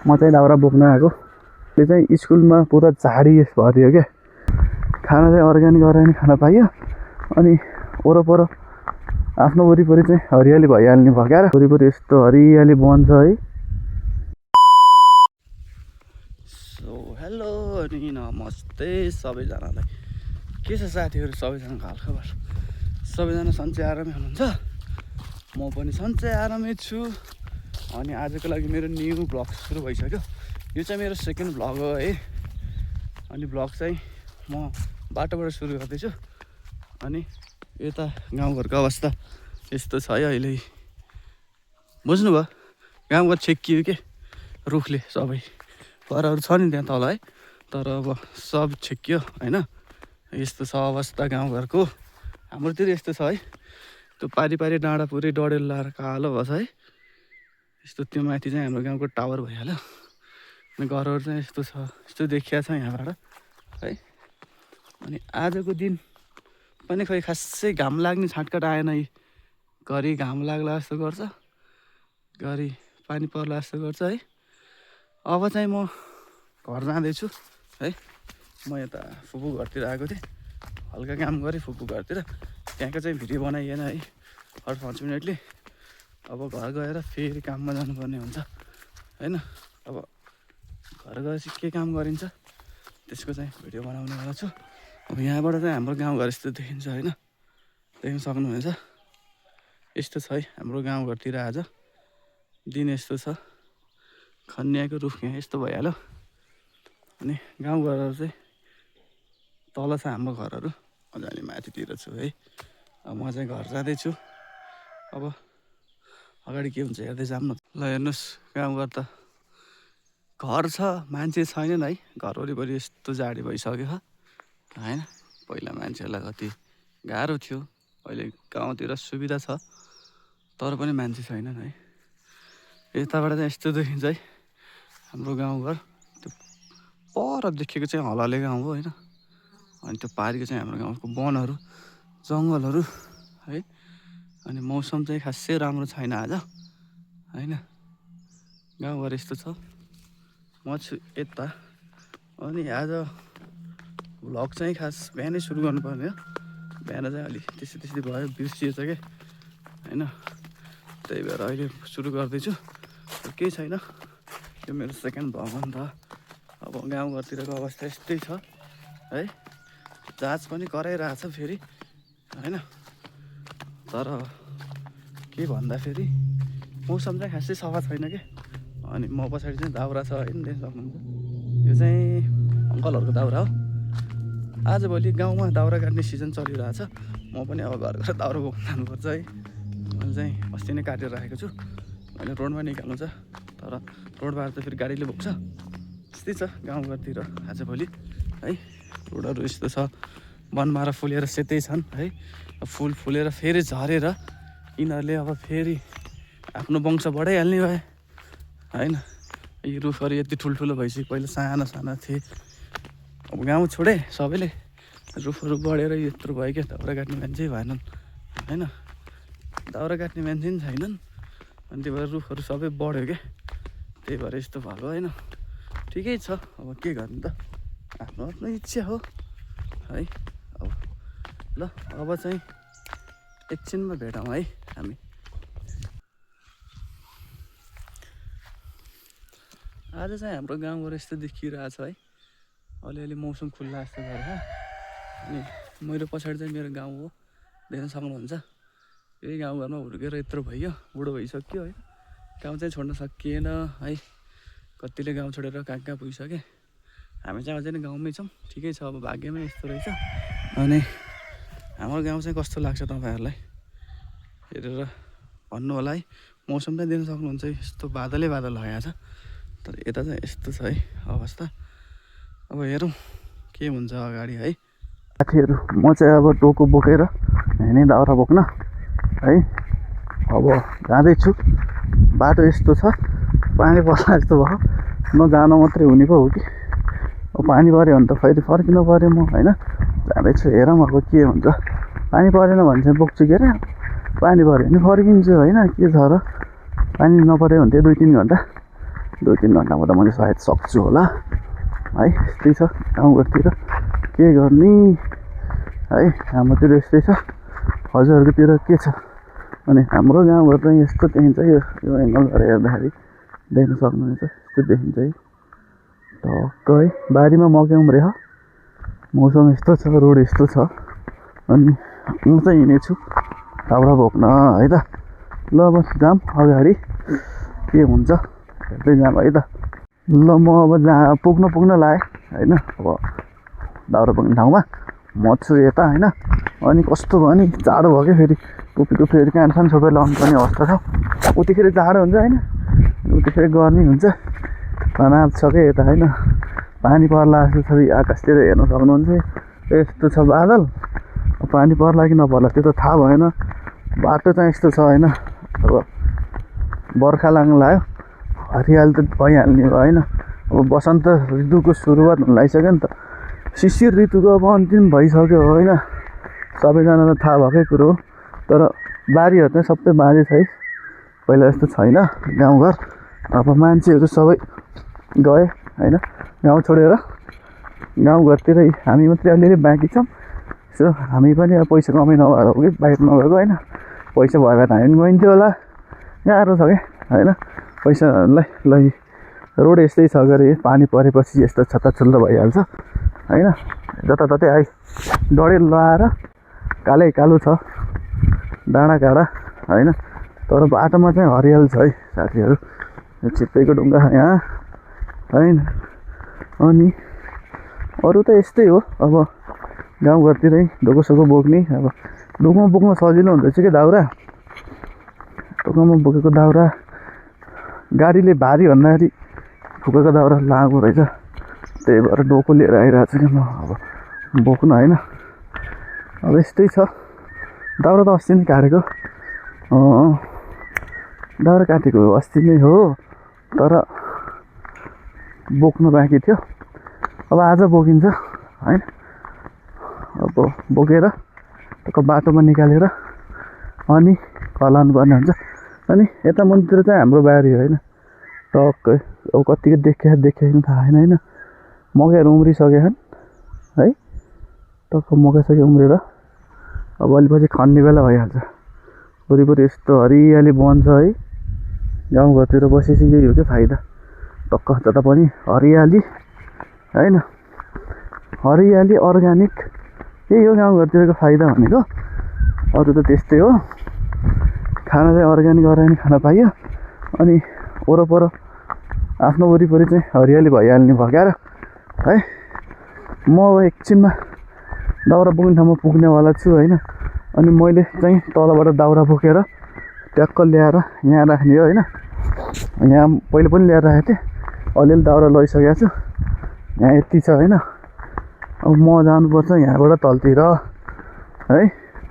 म चाहिँ दाउरा बोक्न आएको। त्यो चाहिँ स्कुलमा पुरा झाडी भरियो क्या। खाना चाहिँ अर्ग्यानिक खाना पाइयो। अनि वरपर आफ्नो वरिपरि चाहिँ हरियाली भइहाल्ने भयो क्या। वरिपरि यस्तो हरियाली बन्छ है। सो हेलो अनि नमस्ते सबैजनालाई। के छ साथीहरू सबैजनाको हालखबर? सबैजना सन्चै आरामै हुनुहुन्छ? म पनि सन्चै आरामै छु। अनि आजको लागि मेरो न्यू ब्लग सुरु भइसक्यो। यो चाहिँ मेरो सेकेन्ड ब्लग हो है। अनि ब्लग चाहिँ म बाटोबाट सुरु गर्दैछु। अनि यता गाउँघरको अवस्था यस्तो छ है अहिले। बुझ्नुभयो? गाउँघर छेकियो के रुखले सबै। घरहरू छ नि त्यहाँ तल है, तर अब सब छेकियो होइन। यस्तो छ अवस्था गाउँघरको। हाम्रोतिर यस्तो छ है। त्यो पारी डाँडा पुरै डडेल लाएर कालो भएछ है। यस्तो त्यो माथि चाहिँ हाम्रो गाउँको टावर भइहाल्यो। अनि घरहरू चाहिँ यस्तो छ, यस्तो देखिया छ यहाँबाट है। अनि आजको दिन पनि खोइ खासै घाम लाग्ने छाँटकाट आएन। घरि घाम लाग्ला जस्तो गर्छ, घरि पानी पर्ला जस्तो गर्छ है। अब चाहिँ म घर जाँदैछु है। म यता फुपू घरतिर आएको थिएँ। हल्का काम गरेँ फुपू घरतिर। त्यहाँको चाहिँ भिडियो बनाइएन है अनफर्चुनेटली। अब घर गएर फेरि काममा जानुपर्ने हुन्छ होइन। अब घर गएपछि के काम गरिन्छ त्यसको चाहिँ भिडियो बनाउने वाला छु। अब यहाँबाट चाहिँ हाम्रो गाउँघर यस्तो देखिन्छ होइन, देख्न सक्नुहुनेछ। यस्तो छ है हाम्रो गाउँघरतिर आज दिन यस्तो छ। खन्याको रुख यहाँ यस्तो भइहाल्यो। अनि गाउँघरहरू चाहिँ तल छ हाम्रो घरहरू। मजाले माथितिर छु है। अब म चाहिँ घर जाँदैछु। अब अगाडि के हुन्छ हेर्दै जाऊँ न। ल हेर्नुहोस्, गाउँघर त घर छ, मान्छे छैनन् है। घर वरिपरि यस्तो झाडी भइसक्यो होइन। पहिला मान्छेहरूलाई कति गाह्रो थियो, अहिले गाउँतिर सुविधा छ तर पनि मान्छे छैनन् है। यताबाट चाहिँ यस्तो देखिन्छ है हाम्रो गाउँघर। त्यो पर देखेको चाहिँ हलले गाउँ हो होइन। अनि त्यो पारिको चाहिँ हाम्रो गाउँको वनहरू जङ्गलहरू है। अनि मौसम चाहिँ खासै राम्रो छैन आज होइन। गाउँघर यस्तो छ। म छु यता। अनि आज भ्लग चाहिँ खास बिहानै सुरु गर्नुपर्ने हो। बिहान चाहिँ अलिक त्यस्तै भयो, बिर्सिएछ क्या होइन। त्यही भएर अहिले सुरु गर्दैछु। केही छैन, यो मेरो सेकेन्ड भ्लग हो नि त। अब गाउँघरतिरको अवस्था यस्तै छ है। जाँच पनि कराइरहेछ फेरि होइन। तर के भन्दाखेरि मौसम चाहिँ खासै सफा छैन क्या। अनि म पछाडि चाहिँ दाउरा छ होइन, देख्न सक्नुहुन्छ। यो चाहिँ अङ्कलहरूको दाउरा हो। आजभोलि गाउँमा दाउरा काट्ने सिजन चलिरहेछ। म पनि अब घर गएर दाउरा बोक्न जानुपर्छ है। मैले चाहिँ अस्ति नै काटेर राखेको छु। मैले रोडमा निकाल्नु छ, तर रोडबाट त फेरि गाडीले बोक्छ। त्यस्तै छ गाउँघरतिर आजभोलि है। रोडहरू यस्तो छ, वनमारा फुलेर सेतै छन् है। फुल फुलेर फेरि झरेर यिनीहरूले अब फेरि आफ्नो वंश बढाइहाल्ने भए होइन। यी रुखहरू यति ठुल्ठुलो भइसक्यो, पहिला साना थिए। अब गाउँ छोडे सबैले, रुखहरू बढेर यत्रो भयो क्या। दाउरा काट्ने मान्छे भएनन् होइन। दाउरा काट्ने मान्छे पनि छैनन्। अनि त्यही भएर रुखहरू सबै बढ्यो क्या। त्यही भएर यस्तो भएको होइन। ठिकै छ, अब के गर्नु त, आफ्नो आफ्नो इच्छा हो है। अब ल अब चाहिँ एकछिनमा भेटौँ है हामी। आज चाहिँ हाम्रो गाउँघर यस्तो देखिरहेछ है। अलिअलि मौसम खुल्ला जस्तो गरेर। अनि मेरो पछाडि चाहिँ मेरो गाउँ हो, देख्न सक्नुहुन्छ। यही गाउँघरमा हुर्केर यत्रो भयो, बुढो भइसक्यो है। गाउँ चाहिँ छोड्न सकिएन है। कतिले गाउँ छोडेर कहाँ पुगिसके। हामी चाहिँ अझै नै गाउँमै छौँ। ठिकै छ, अब भाग्यमै यस्तो रहेछ। अनि हाम्रो गाउँ चाहिँ कस्तो लाग्छ तपाईँहरूलाई हेरेर भन्नु होला है। मौसम चाहिँ देख्न सक्नुहुन्छ, यस्तो बादलै बादल लगाएको छ। तर यता चाहिँ यस्तो छ है अवस्था। अब हेरौँ के हुन्छ अगाडि है। साथीहरू म चाहिँ अब टोको बोकेर हिँडेँ दाउरा बोक्न है। अब जाँदैछु। बाटो यस्तो छ, पानी पर्ला जस्तो भयो। नजान मात्रै हुने पो हो कि। अब पानी पऱ्यो भने त फेरि फर्किनु पऱ्यो म होइन। जाँदैछु, हेरौँ अब के हुन्छ। पानी परेन भने चाहिँ बोक्छु के अरे। पानी पऱ्यो भने फर्किन्छु होइन। के छ र, पानी नपऱ्यो भने चाहिँ 2-3 घन्टा 2-3 घन्टामा त मैले सायद सक्छु होला है। यस्तै छ गाउँघरतिर के गर्ने है, हाम्रोतिर यस्तै छ। हजुरहरूकोतिर के छ अनि हाम्रो गाउँघर चाहिँ यस्तो देखिन्छ। यो एङ्गलबाट हेर्दाखेरि देख्न सक्नुहुन्छ, यस्तो देखिन्छ है टक्क है। बारीमा मकै उम्रे हो, मौसम यस्तो छ, रोड यस्तो छ। अनि म चाहिँ हिँडेछु दाउरा बोक्न है त। ल अब जाम अगाडि के हुन्छ हेर्दै जाम है त। ल म अब पुग्न लाएँ होइन। अब दाउरा बोक्ने ठाउँमा म छु यता होइन। अनि कस्तो भयो नि, जाडो भयो क्या फेरि। टोपीको फेरि कानसान सबै लाउनु पर्ने अवस्था छ। उतिखेर जाडो हुन्छ होइन, उतिखेर गर्मी हुन्छ। तनाव छ क्या यता होइन। पानी पर्ला जस्तो छ आकाशतिर हेर्न सक्नुहुन्छ, यस्तो छ बादल। पानी पर्ला कि नपर्ला त्यो त थाहा भएन। बाटो चाहिँ यस्तो छ होइन। अब बर्खा लाग्न लाग्यो, हरियाली त भइहाल्ने हो होइन। अब वसन्त ऋतुको सुरुवात हुन लागिसक्यो नि त। शिशिर ऋतुको अब अन्तिम भइसक्यो होइन, सबैजनालाई थाहा भएकै कुरो हो। तर बारीहरू चाहिँ सबै बाँझै छ है, पहिला जस्तो छैन गाउँघर। अब मान्छेहरू सबै गए होइन गाउँ छोडेर। गाउँघरतिर हामी मात्रै अलिअलि बाँकी छौँ। सो हामी पनि अब पैसा कमाइ नभएर हो कि बाहिर नगएको होइन। पैसा भयो भने हामी पनि गइन्थ्यो होला। गाह्रो छ क्या होइन पैसाहरूलाई। ल रोड यस्तै छ गरे, पानी परेपछि यस्तो छत्ताछुल्लो भइहाल्छ होइन। जताततै डढेल लगाएर कालै कालो छ डाँडा काँडा होइन। तर बाटोमा चाहिँ हरियाल छ है साथीहरू। छिप्पैको ढुङ्गा छ यहाँ होइन। अनि अरू त यस्तै हो। अब गाउँघरतिरै ढोकोसोको बोक्ने, अब ढोकोमा बोक्न सजिलो हुँदो रहेछ कि दाउरा। ढोकोमा बोकेको दाउरा गाडीले भारी भन्दाखेरि फुकेको दाउरा लागु रहेछ। त्यही भएर डोको लिएर आइरहेको छु कि म अब बोक्न होइन। अब यस्तै छ। दाउरा त अस्ति नै काटेको, दाउरा काटेको अस्ति नै हो। तर बोक्नु बाँकी थियो। अब आज बोकिन्छ होइन। अब बोकेर टक्क बाटोमा निकालेर अनि फलाउनु पर्ने हुन्छ। अनि यता मन्दिर चाहिँ हाम्रो बारी होइन टक्कै। अब कतिको देखेको थाहा छैन होइन। मकैहरू उम्रिसकेका छन् है, टक्क मकै सके उम्रेर अब अलिपछि खन्ने बेला भइहाल्छ। वरिपरि यस्तो हरियाली वन छ है। गाउँघरतिर बसेपछि यही हो क्या फाइदा, टक्क जता पनि हरियाली होइन। हरियाली अर्ग्यानिक यही हो गाउँघरतिरको फाइदा भनेको। अरू त त्यस्तै हो, खाना चाहिँ अर्ग्यानिक खाना पाइयो। अनि वरपर आफ्नो वरिपरि चाहिँ हरियाली भइहाल्ने भएर है। म अब एकछिनमा दाउरा बोक्ने ठाउँमा पुग्नेवाला छु होइन। अनि मैले चाहिँ तलबाट दाउरा बोकेर ट्याक्क ल्याएर यहाँ राख्ने हो होइन। यहाँ पहिले पनि ल्याएर राखेको थिएँ, अलिअलि दाउरा लैसकेको छु। यहाँ यति छ होइन। अब म जानुपर्छ यहाँबाट तलतिर है।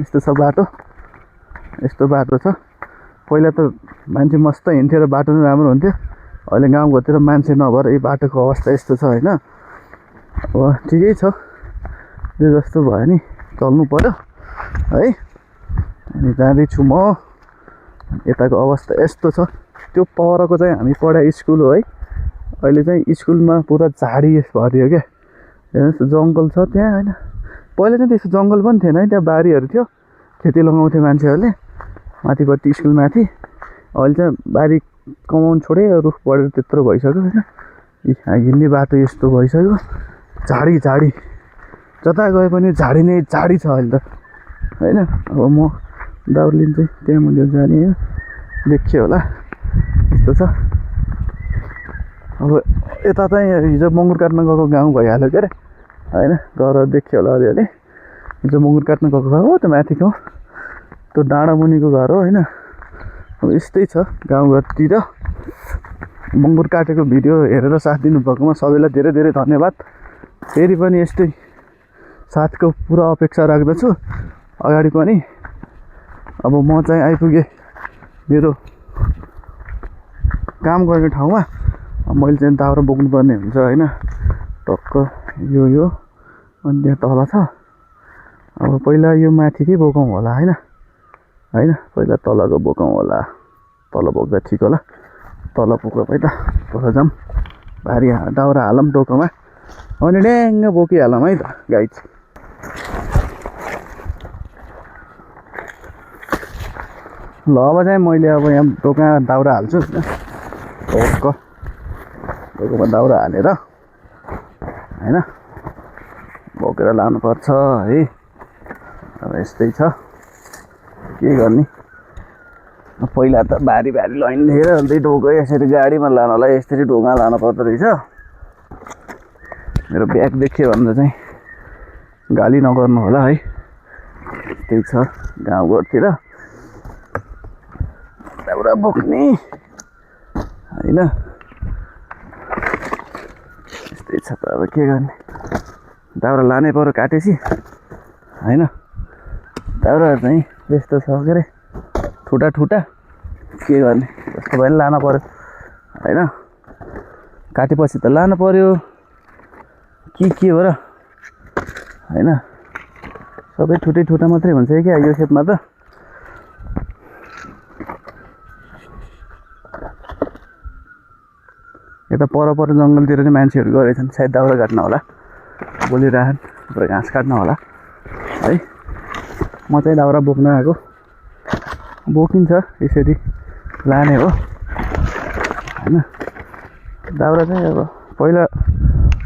यस्तो छ बाटो, यस्तो बाटो छ। पहिला त मान्छे मस्त हिँड्थ्यो र बाटो पनि राम्रो हुन्थ्यो। अहिले गाउँघरतिर मान्छे नभएर यो बाटोको अवस्था यस्तो छ होइन। अब ठिकै छ, जे जस्तो भयो नि चल्नु पर्यो है। अनि जाँदैछु म। यताको अवस्था यस्तो छ। त्यो परको चाहिँ हामी पढाइ स्कुल हो है। अहिले चाहिँ स्कुलमा पुरा झाडी भरियो क्या। हेर्नुहोस् जङ्गल छ त्यहाँ होइन। पहिला चाहिँ त्यस्तो जङ्गल पनि थिएन है, त्यहाँ बारीहरू थियो, खेती लगाउँथे मान्छेहरूले माथिपट्टि स्कुलमाथि। अहिले चाहिँ बारी कमाउनु छोडे, रुख बढेर त्यत्रो भइसक्यो होइन। हिँड्ने बाटो यस्तो भइसक्यो, झाडी जता गए पनि झाडी नै झाडी छ अहिले त होइन। अब म दाउरा लिन्छ त्यहाँ मुनि जाने हो, देखियो होला यस्तो छ। अब यता चाहिँ हिजो मङ्गुर काट्न गएको गाउँ भइहाल्यो के अरे होइन। घर देखियो होला अलिअलि। हिजो मङ्गुर काट्न गएको घर हो त्यो माथिको, त्यो डाँडा मुनिको घर हो होइन। अब यस्तै छ गाउँघरतिर। मङ्गुर काटेको भिडियो हेरेर साथ दिनुभएकोमा सबैलाई धेरै धेरै धन्यवाद। फेरि पनि यस्तै साथको पुरा अपेक्षा राख्दछु अगाडि पनि। अब म चाहिँ आइपुगेँ मेरो काम गर्ने ठाउँमा। मैले चाहिँ दाउरा बोक्नुपर्ने हुन्छ होइन। टक्क यो अनि त्यहाँ तल छ। अब पहिला यो माथिकै बोकौँ होला होइन। पहिला तलको बोकौँ होला, तल बोक्दा ठिक होला। तल पुग्यो है त तल जाऊँ भारी दाउरा हालौँ टोकोमा अनि ड्याङ्ग बोकिहालौँ है त गाई चाहिँ ल अब चाहिँ मैले अब यहाँ टोका दाउरा हाल्छु टोकोमा दाउरा हालेर हैन बोकेर लानुपर्छ है अब यस्तै छ के गर्ने पहिला त भारी भारी लाइन लिएर अन्त ढोका यसरी गाडीमा लानलाई यसरी ढोका लानु पर्दो रहेछ मेरो ब्याग देख्यो भने चाहिँ गाली नगर्नु होला है त्यही छ गाउँघरतिर दाउरा बोक्ने हैन यस्तै छ त अब के गर्ने दाउरा लानै पर्यो काटेपछि हैन दाउराहरू चाहिँ यस्तो छ के अरे ठुटा के गर्ने जस्तो भयो लानु पर्यो हैन काटेपछि त लानु पर्यो के हो र हैन सबै ठुटा मात्रै हुन्छ क्या यो खेतमा त यता पर जङ्गलतिर चाहिँ मान्छेहरू गरेछन् सायद दाउरा काट्न होला बोलिरहन् थुप्रै घाँस काट्न होला है म चाहिँ दाउरा बोक्न आएको बोकिन्छ यसरी लाने हो हैन दाउरा चाहिँ अब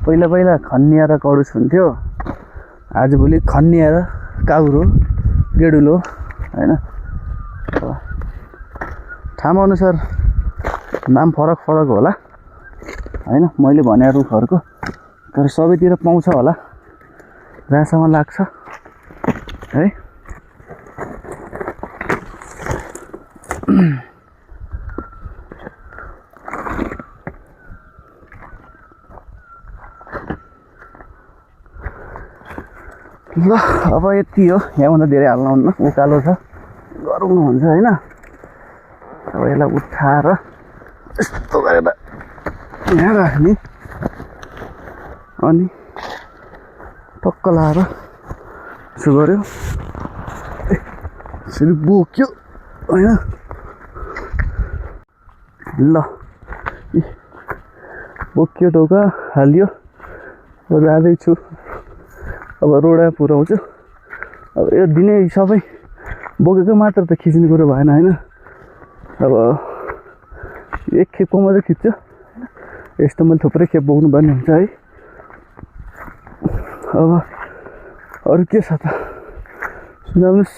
पहिला खन्निएर कडुस हुन्थ्यो आजभोलि खन्निएर काउरो गेडुलो हैन ठाउँ अनुसार नाम फरक होला हैन मैले भने रुखहरूको तर सबैतिर पाउँछ होला जहाँसम्म लाग्छ है ल अब यति हो यहाँभन्दा धेरै हाल्नुहुन्न उकालो छ गराउनु हुन्छ हैन अब यसलाई उठाएर यस्तो गरेर यहाँ राख्ने अनि टक्क लाएर यसो गऱ्यो यसरी बोक्यो हैन ल बोक्यो टोका हाल्यो अब जाँदैछु अब रोडा पुऱ्याउँछु अब यो दिनै सबै बोकेको मात्र त खिच्ने कुरो भएन हैन अब एक खेपको मात्रै खिच्छु यस्तो मैले थुप्रै खेप बोक्नु पर्ने हुन्छ है अब अरू के छ त सुनाउनुहोस्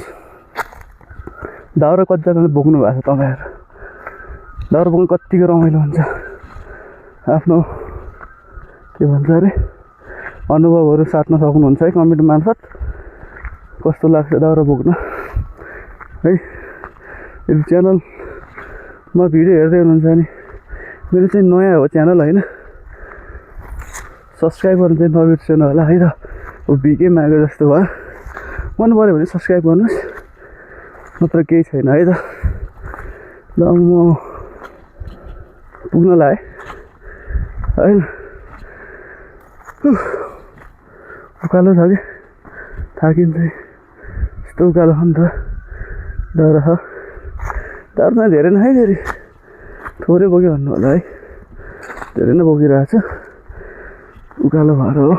दाउरा कतिजनाले बोक्नु भएको छ तपाईँहरू दाउरा बोक्नु कतिको रमाइलो हुन्छ आफ्नो के भन्छ अरे अनुभवहरू साट्न सक्नुहुन्छ है कमेन्ट मार्फत कस्तो लाग्छ दाउरा बोक्न है यदि च्यानलमा भिडियो हेर्दै हुनुहुन्छ भने मेरो चाहिँ नयाँ हो च्यानल होइन सब्सक्राइब गर्नु चाहिँ नबिर्सनु होला है त भिके मागे जस्तो भयो मन पऱ्यो भने सब्सक्राइब गर्नुहोस् नत्र केही छैन है त ल म पुग्न लाएँ होइन उकालो छ कि थाकिन्छ यस्तो उकालो छ नि त दाउरा छ दाउरा धेरै नै है फेरि थोरै बोक्यो भन्नु होला है धेरै नै बोकिरहेको छु उकालो भएर हो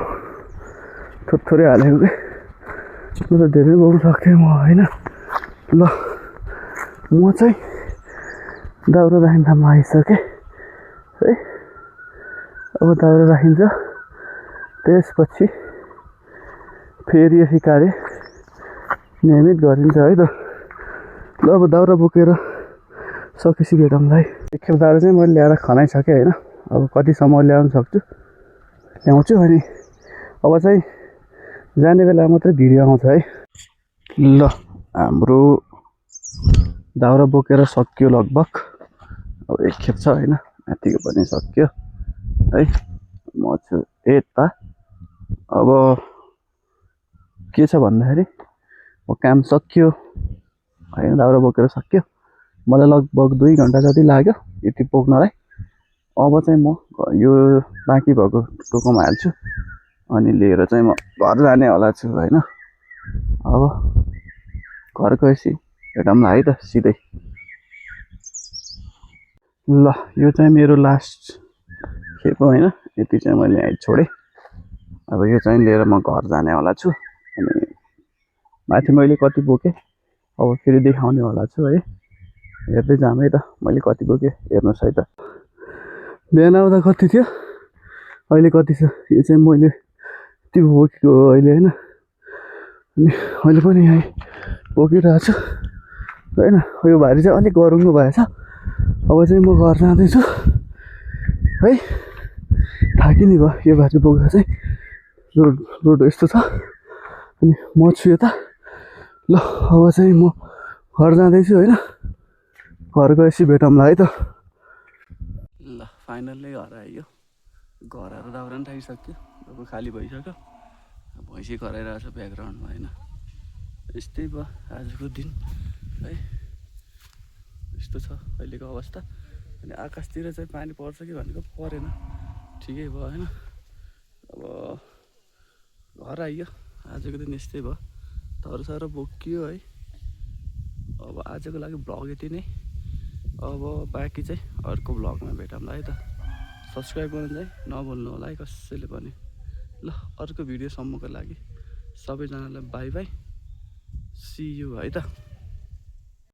थोरै हालेको कि म त धेरै बोक्नु सक्थेँ म होइन ल म चाहिँ दाउरा राख्ने ठाउँमा आइसकेँ है अब दाउरा राखिन्छ त्यसपछि फेरि यसै कार्य नियमित गरिन्छ है त ल अब दाउरा बोकेर सकेपछि भेटौँला है एकखेप दाउरा चाहिँ मैले ल्याएर खनाइसकेँ होइन अब कतिसम्म ल्याउनु सक्छु ल्याउँछु अनि अब चाहिँ जाने बेला मात्रै भिडियो आउँछ है ल हाम्रो दाउरा बोकेर सक्यो लगभग अब एकखेप छ होइन यतिको पनि सक्यो है म छु यता अब के छ भन्दाखेरि काम सकियो होइन दाउरा बोकेर सक्यो मलाई लगभग 2 घन्टा जति लाग्यो यति बोक्नलाई अब चाहिँ म यो बाँकी भएको टोकोमा हाल्छु अनि लिएर चाहिँ म घर जाने होला छु होइन अब घर गएपछि भेटौँला है त सिधै ल यो चाहिँ मेरो लास्ट खेप हो होइन, यति चाहिँ मैले यहाँ छोडेँ। अब यो चाहिँ लिएर म घर जानेवाला छु। अनि माथि मैले कति बोकेँ अब फेरि देखाउनेवाला छु है। हेर्दै जाऊँ है त मैले कति बोकेँ, हेर्नुहोस् है त। बिहान आउँदा कति थियो, अहिले कति छ। यो चाहिँ मैले त्यो बोकेको हो अहिले होइन। अनि अहिले पनि यहाँ बोकिरहेको छु होइन। यो भारी चाहिँ अलिक गरुङ्गो भएछ। अब चाहिँ म घर जाँदैछु है। थाकिने भयो यो भारी बोक्दा चाहिँ। रोड यस्तो छ अनि म छु यता। ल अब चाहिँ म घर जाँदैछु होइन। घर गएपछि भेटौँला है त। ल फाइनल्ली घर आइयो। घर आएर दाउरा पनि थाकिसक्यो, अब खाली भइसक्यो। भैँसी कराइरहेको छ ब्याकग्राउन्डमा होइन। यस्तै भयो आजको दिन है। यस्तो छ अहिलेको अवस्था। अनि आकाशतिर चाहिँ पानी पर्छ कि भनेको परेन, ठिकै भयो होइन। अब घर आइयो। आजको दिन यस्तै भयो, तरसार बोकियो है। अब आजको लागि भ्लग यति नै। अब बाँकी चाहिँ अर्को भ्लगमा भेटौँला है त। सब्सक्राइब गर्नु चाहिँ नभुल्नु होला है कसैले पनि। ल अर्को भिडियोसम्मको लागि सबैजनालाई बाई बाई, सी यू है त।